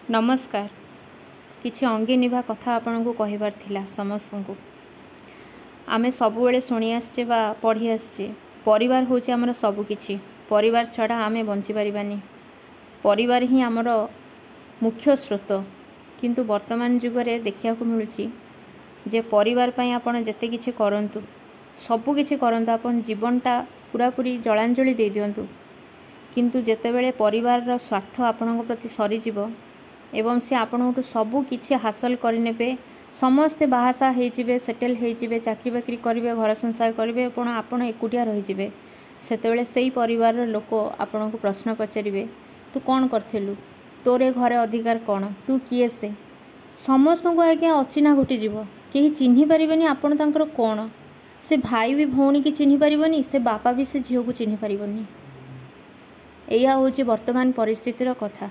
ନମସ୍କାର। କିଛି ଅଙ୍ଗେ ନିଭା କଥା ଆପଣଙ୍କୁ କହିବାର ଥିଲା ସମସ୍ତଙ୍କୁ। ଆମେ ସବୁବେଳେ ଶୁଣି ଆସିଛେ ବା ପଢ଼ି ଆସିଛେ, ପରିବାର ହେଉଛି ଆମର ସବୁକିଛି। ପରିବାର ଛଡ଼ା ଆମେ ବଞ୍ଚିପାରିବାନି। ପରିବାର ହିଁ ଆମର ମୁଖ୍ୟ ସ୍ରୋତ। କିନ୍ତୁ ବର୍ତ୍ତମାନ ଯୁଗରେ ଦେଖିବାକୁ ମିଳୁଛି ଯେ ପରିବାର ପାଇଁ ଆପଣ ଯେତେ କିଛି କରନ୍ତୁ, ସବୁ କିଛି କରନ୍ତୁ, ଆପଣ ଜୀବନଟା ପୂରାପୂରି ଜଳାଞ୍ଜଳି ଦେଇଦିଅନ୍ତୁ, କିନ୍ତୁ ଯେତେବେଳେ ପରିବାରର ସ୍ୱାର୍ଥ ଆପଣଙ୍କ ପ୍ରତି ସରିଯିବ ଏବଂ ସେ ଆପଣଙ୍କଠୁ ସବୁ କିଛି ହାସଲ କରିନେବେ, ସମସ୍ତେ ବାହାସାହା ହେଇଯିବେ, ସେଟେଲ୍ ହେଇଯିବେ, ଚାକିରି ବାକିରି କରିବେ, ଘର ସଂସାର କରିବେ ଏବଂ ଆପଣ ଏକୁଟିଆ ରହିଯିବେ, ସେତେବେଳେ ସେଇ ପରିବାରର ଲୋକ ଆପଣଙ୍କୁ ପ୍ରଶ୍ନ ପଚାରିବେ, ତୁ କ'ଣ କରିଥିଲୁ? ତୋର ଏ ଘରେ ଅଧିକାର କ'ଣ? ତୁ କିଏ? ସେ ସମସ୍ତଙ୍କୁ ଆଜ୍ଞା ଅଚିହ୍ନା ଘଟିଯିବ। କେହି ଚିହ୍ନି ପାରିବେନି ଆପଣ ତାଙ୍କର କ'ଣ। ସେ ଭାଇ ବି ଭଉଣୀକି ଚିହ୍ନି ପାରିବନି, ସେ ବାପା ବି ସେ ଝିଅକୁ ଚିହ୍ନି ପାରିବନି। ଏଇଆ ହେଉଛି ବର୍ତ୍ତମାନ ପରିସ୍ଥିତିର କଥା।